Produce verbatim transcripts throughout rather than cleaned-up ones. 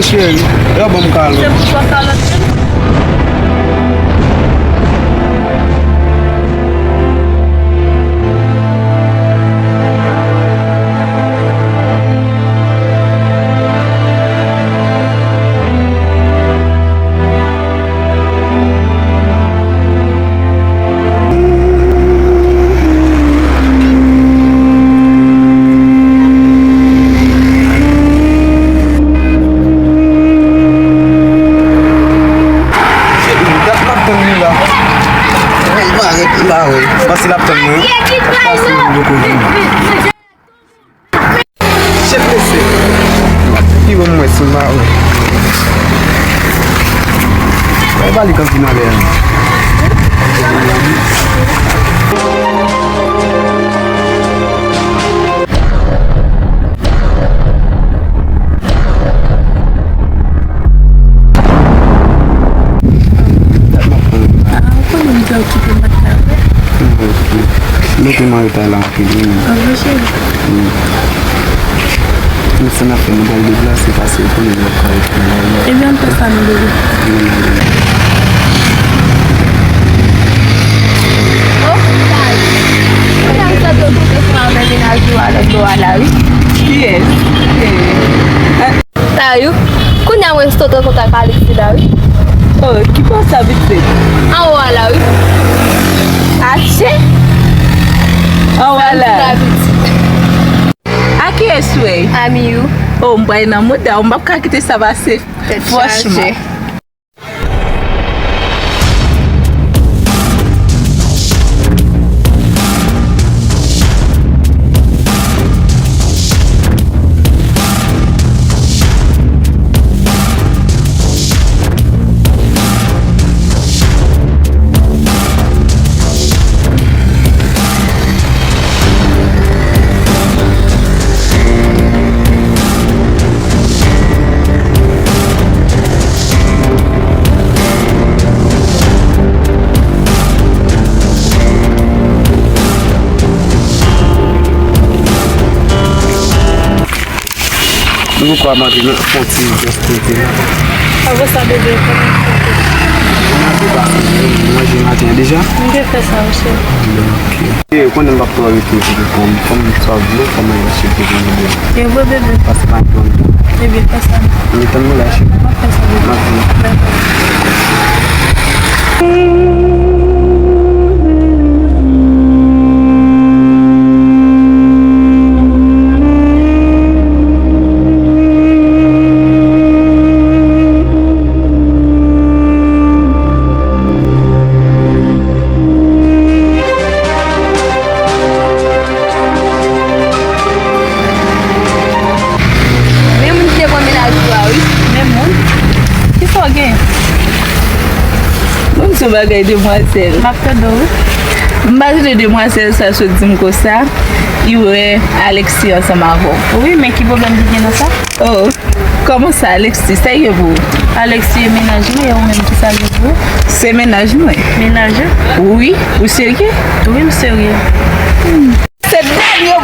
Cheri, yo ban m kalòt. Se pou sa kalòt, cheri. Dat m ap tann li la. Li pa ret, li pa wè. Pase l ap tann mwen. Pase mwen poko vini. Chèf mesye. Pi bon mwen si m pa wè. Bay bali kanpe nan lè a. Ah, ou konnen m te okipe m pa t ka wè. Mete mwen retay la anpil, wi. Anben cheri. Wi. Men sa n ap fè, nou pral deplase, paske ou konnen nou p ka rete nan lari a. Ebyen, ann fè sa, non, bebe. Wi, non, wi. Oh, Tayou. Kounya m santi w tou te fè avè mennaj ou a lòt bò a la, wi. Kiyès? Tayou, kounya mwen santi w te kontak Alexis la, wi. Oh, ki bò sa, pitit? Anwo a la, wi. Atchè! Anwo a la. Sa m di la, pitit. A kiyès ou ye? Amiyou. Oh, m pral nan mouda w, m p ap ka kite sa pase. Tèt chaje. Franchman. Nou poko ap antre nan fon ti just kote. Avan sa, bebe, kòman w te fè? Mwen te pase, mwen manje maten an deja. M te fè sa, wi, cheri. Ok. E, ou konnen m p ap twò rete, bebe, fò m, fò m sòt dlo, fò m al achte dlo pou nou bwè. E vre, bebe. Pase pa yon pwoblèm. Ebyen, fè sa. M tann nou la, cheri. M ap fè sa, bebe. M ap vini. Dakò. Men moun ki te pran mennaj ou a, wi. Men moun? Kisa w gen? Mwen, m se yon bagay demwazèl. M ap tande w, wi. M pa tande demwazèl sa sot di m konsa, li wè Alexis ansanm avè w. Wi, men ki pwoblèm ki gen nan sa? Oh, kòman sa, Alexis? Sa l ye pou ou? Alexis e mennaj mwen, e ou menm, kisa l ye pou ou? Se mennaj mwen. Mennaj ou? Wi, ou serye? Wi, m serye. Se dènye.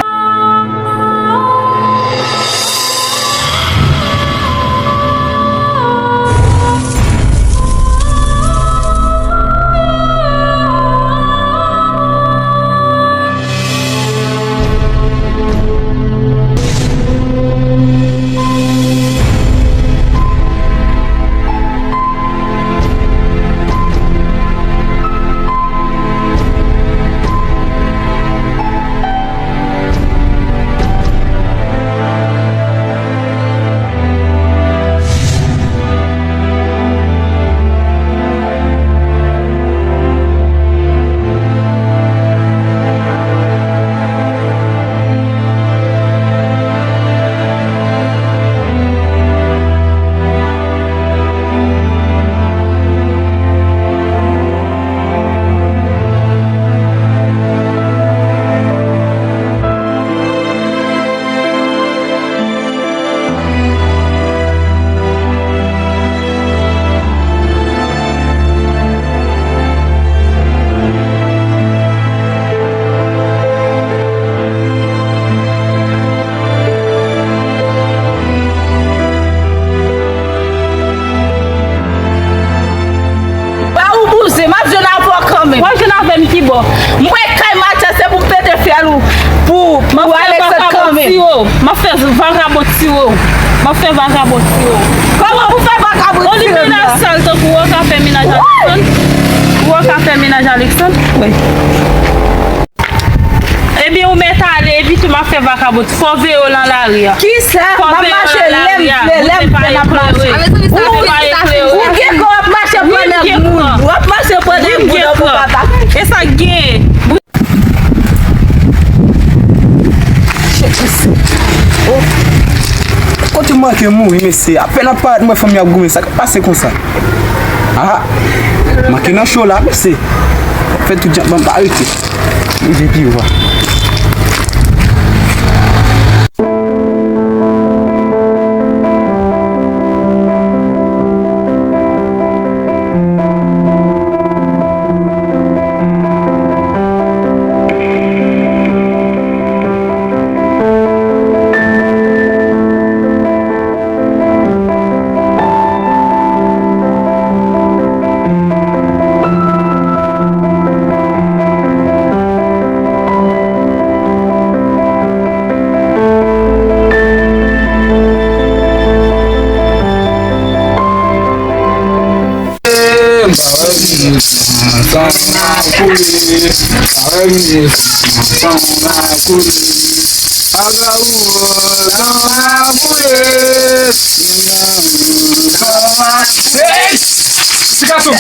Tire w, m ap fè vakabon tire w. M ap fè vakabon tire w. Kòman pou fè vakabon tire m la? Ou li mennaj sal tankou w ka fè mennaj Alexandre? Ou ka fè mennaj Alexandre? Wi. Ebyen, ou mèt ale, epi tou m ap fè vakabon. Fò veye w nan lari a. Kisa? M ap mache lè m vle, lè m vle m ap mache. Ou gen kò w ap mache pran nèg moun. W ap mache pran nèg moun pou papa. E sa k gen? Shit, mesye. Oh. Kote m manke mouri, mesye. Apèn ap parèt, m wè fanmi ap goumen. Sa k ap pase konsa? Ah, manke nan cho la, mesye. Fè tout jan, ban m pa rete. Rive pi wo a. Ti gason,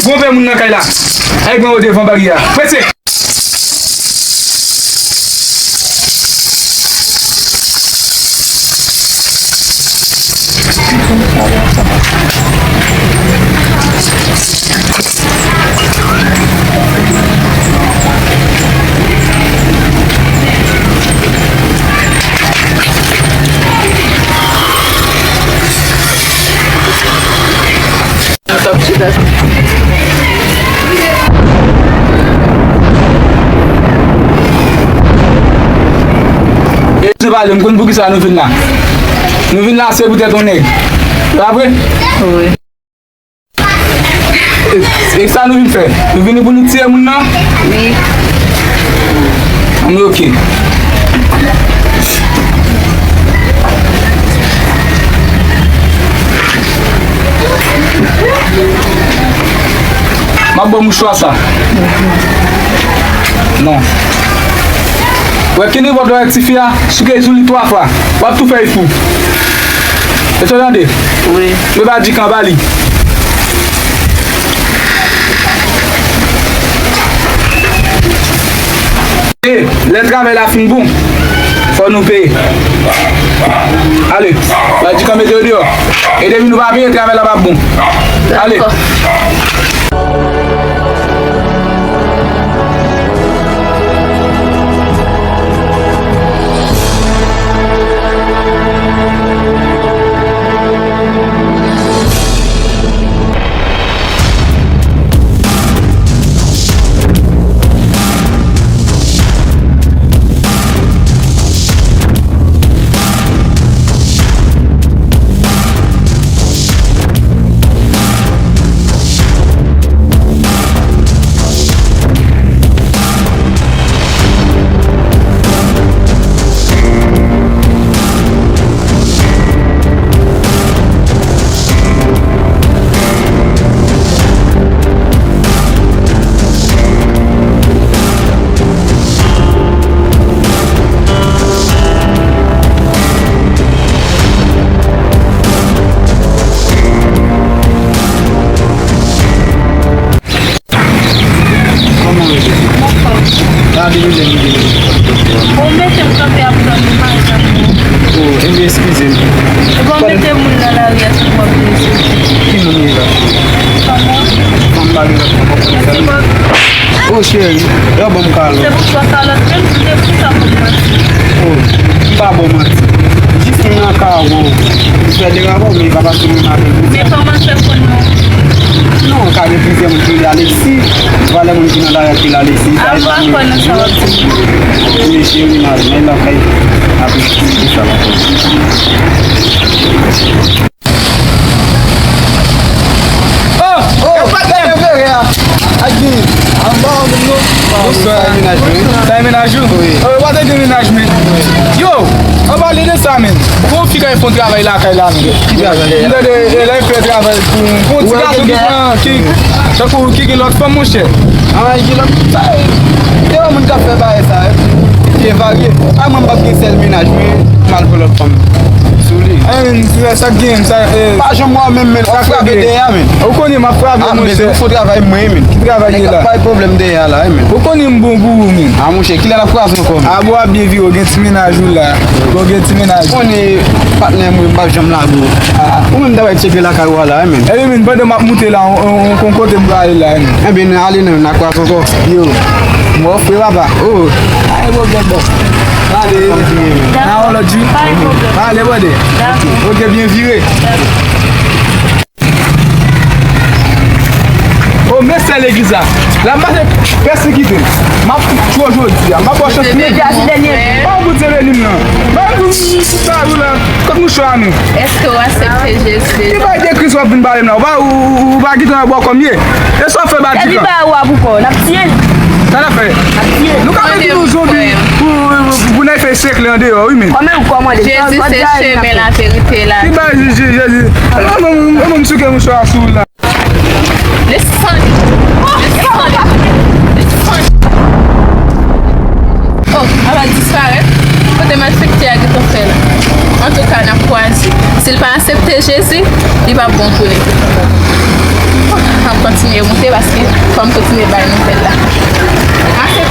gon pè moun nan kay la. Ay, grann, ou devan baryè a. Prese! Se pale, m konn poukisa nou vin la. Nou vin la, se poutèt yon nèg. Pa vre? Wi. E, e sa nou vin fè? Nou vini pou nou tiye moun nan? Wi. Anben, oke. M ap ba w mouchwa sa. Non. Wè, kenenpòt lè w wè tifi a, souke sou li twa fwa. W ap tou fè l fou. Èske w tande? Wi. Men pa di kan ba li. E, lè travay la fin bon, fò nou peye. Ale, ba di kan mete yo deyò. E depi nou pa peye, travay la p ap bon. Ale. Dakò. Kòman w ye? Mwen fò. Sa depi lè m vini. Bon, mete m kanpe ap tann ou, pa janm. Oh, enben, eskize m. Epi w mete moun nan lari a sou pwòp plezi. Ki moun ye la? Fanm ou? Fanm bagay la, fanm bagay la. Oh, cheri, yo ban m kalòt. Se pou sa kalòt, menm si se pou sa pou mwen. Oh, m pa ba w manti. Jis m nan ka wè w. M fè de rapò, men e pa paske mwen avè w. Men kòman fè konn non? Non, ka gen plizyè moun ki rele Alexis. Valè moun ki nan lari a ki rele Alexis. Sa e pa mwen. Wi, cheri, m al, men lakay. Apre, m di sa lakay. Oh! Oh! Yo pa te vere a. Agi, anba w menm non. Bonswa. Sa e mennaj mwen. Sa e mennaj ou? Wi. Oh, yo pa te gen Yo, an pale de sa, men. Gon fi k al fè yon travay lakay la, men. Ki travay? M tande, e, lè l fè travay pou, pou yon ti gason ki pran, ki, tankou ki gen lòt fanm, monchè. Ah, ki lòt, sa, e, gen yon moun k ap fè bagay sa, e, ki varye. A, mwen, m p ap gen sèl mennaj, men, m al pran lòt fanm sou li. A, men, se sa k gen, sa, e, pa janm wè menm, men, w ap frape dèyè, men. Ou konnen m ap frape, monchè. Ou fè travay mwen, men. Ki travay la? Nèg ap bay pwoblèm dèyè la, men. Ou konnen m bon pou ou, men. A, monchè, kilè n ap kwaze ankò, men? A, bon, w ap byen vire, w gen ti mennaj ou la. Bon, w gen ti mennaj. Ou konnen patnè mwen, m p ap janm lage w. A, ou menm ta bay tcheke lakay ou a la, men. Ebyen, men, pandan m ap moute la, on, on, on, on kote m prale la, men. Ebyen, n ale non, n a kwaze ankò. Yo, m ofri papa. Oh. Ay, bon, bon, bon. Ale, nan yon lòt jou. Pa gen pwoblèm. Ale, brother. Dakò. Ok, byen vire. Oh, men sè legliz la. La mache pèsekite m. M ap tchwe w jodi a. M ap ba w chans. Pa w bout se veni m nan. Ba m pou m pa ou la. Kot mouchwa a, men? Èske w aksepte Jezi deja? Ki bagay de Kris w ap vin pale m la? Ou pa, ou, ou, ou pa gentan wè bò kòm ye? E sa w fè ba Dika? Epi pa ou a pou kò, n ap tiye l. Sa n ap fè? N ap tiye l. Nou ka mete nou zonbi pou, pou, pou, pou n al fè sèk li andeyò, wi, men. Kòman, kòman, Jezi se chemen, laverite, lavi. Ki bagay Jezi, Jezi? Mwen, mwen, mwen, mwen, m souke mouchwa sou la. Desann. Oh, desann. Desann. Oh, ava disparèt. Kote malfektè a gentan fè la? Antouka, n ap kwaze. Si l pa aksepte Jezi, li p ap bon pou li. Oh, m ap kontinye moute paske fò m kontinye bay nouvèl la. Ase